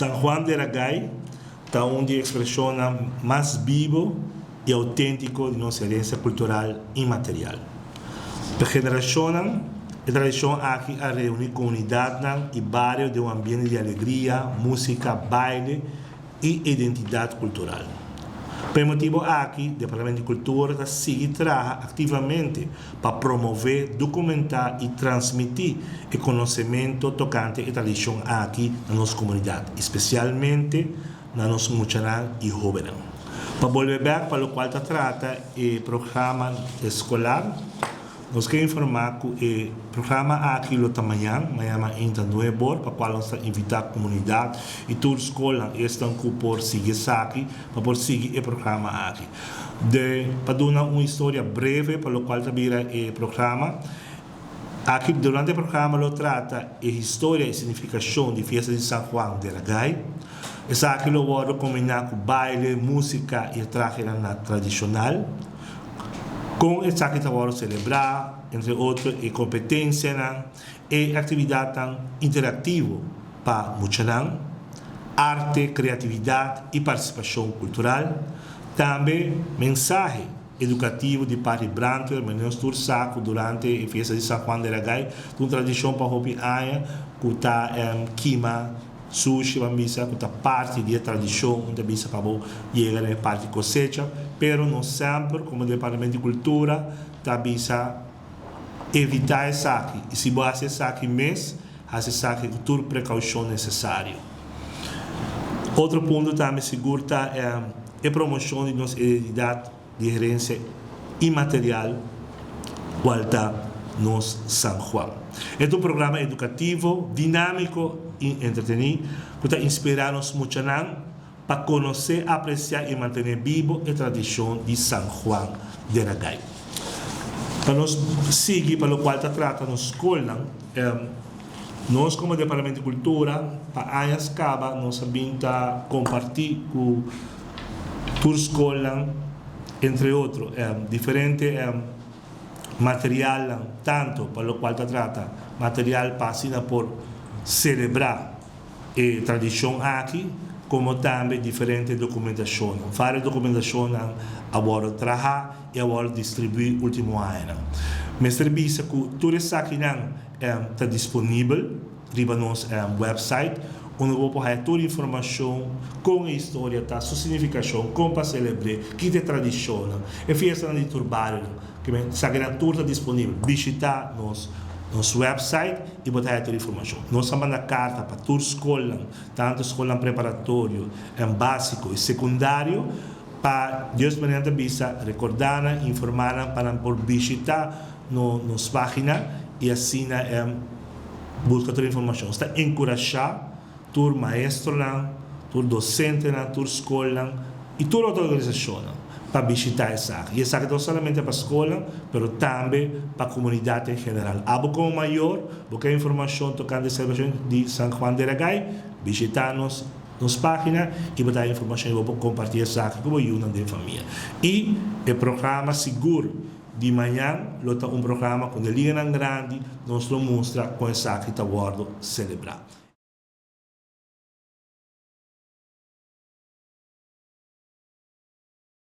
San Juan de Ragay ta un di expresionnan mas bibo y autentico di nos herencia cultural inmaterial. Pa generacionnan, e tradicion aki a reuni comunidadnan y bario den un ambiente di alegria, musica, baile y identidad cultural. Pa e motibo aki, Departamento di Cultura ta sigui traha activamente pa promove, documenta y transmiti e conocemento tocante e tradicion aki na nos comunidad, y specialmente na nos muchanan y hobennan. Pa bolbe bek pa locual ta trata e programa escolar, nos ke informa cu e programa aki lo ta mañan, mañan mainta 9 or, pa cual nos ta invita comunidad y tur scolnan esnan cu por sigui esaki, pa por sigui e programa aki. Pa duna un historia breve pa locual ta bira e programa, aki durante e programa lo trata e historia y significacion di fiesta di San Juan de Ragay. Esaki lo wordo combina cu baile, musica y trahenan tradicional. Con esaki ta wordo celebra, entre otro, e competencianan, e actividadnan interactivo pa muchanan, arte, creatividad y participacion cultural, tambe mensahe educativo di parti brandweer, menos tur sa cu durante e fiesta di San Juan de Ragay, un tradicion pa hopi aña, cu ta kima sushi ban bisa, cu ta parti di e tradicion, unda bisa pa bo yega na parti cosecha, pero nos semper, como Departamento di Cultura, ta bisa evita esaki, y si bo haci esaki mes, haci esaki cu tur precaucion necesario. Otro punto tambe sigur ta e promocion di nos identidad di herencia inmaterial, cual ta nos San Juan. E ta un programa educativo, dinamico y entreteni, cu ta inspira nos muchanan pa conoce, aprecia y mantene bibo e tradicion di San Juan de Ragay. Pa nos sigui pa locual ta trata nos scolnan, nos como Departamento di Cultura, pa aña caba nos a bin ta comparti cu tur scolnan, entre otro, diferente material, tanto pa locual ta trata material pa asina por celebra e tradicion aki, como tambe diferente documentacion. Varios documentacion a wordo traha y a wordo distribui ultimo aña. Mester bisa cu tur esakinan ta disponibel riba nos website, unda bo por haya tur informacion con e historia ta, su significacion, con pa celebra, kico ta e tradicion, e fiesta di tur bario, cu esakinan tur ta disponibel. Bishita nos website y bo ta haya tur informacion. Nos a manda carta pa tur scol, tanto scol preparatorio, en basico y secundario, pa Dios mediante bisa recorda, informa pa por bishita nos pagina y asina busca tur informacion. Ta encurasha tur maestro, tur docente, tur scol y tur otro organisacion pa bishita esaki. Y esaki no solamente pa scol, pero tambe pa comunidad en general. Abo como mayor, bo kier informacion tocante e celebracion di San Juan de Ragay, bishita nos pagina y bo ta informacion y bo por comparti esaki cu bo den famia. Y e programa sigur di mañan lo ta un programa cu e liñanan grandi nos lo mustra con esaki ta wordo celebra.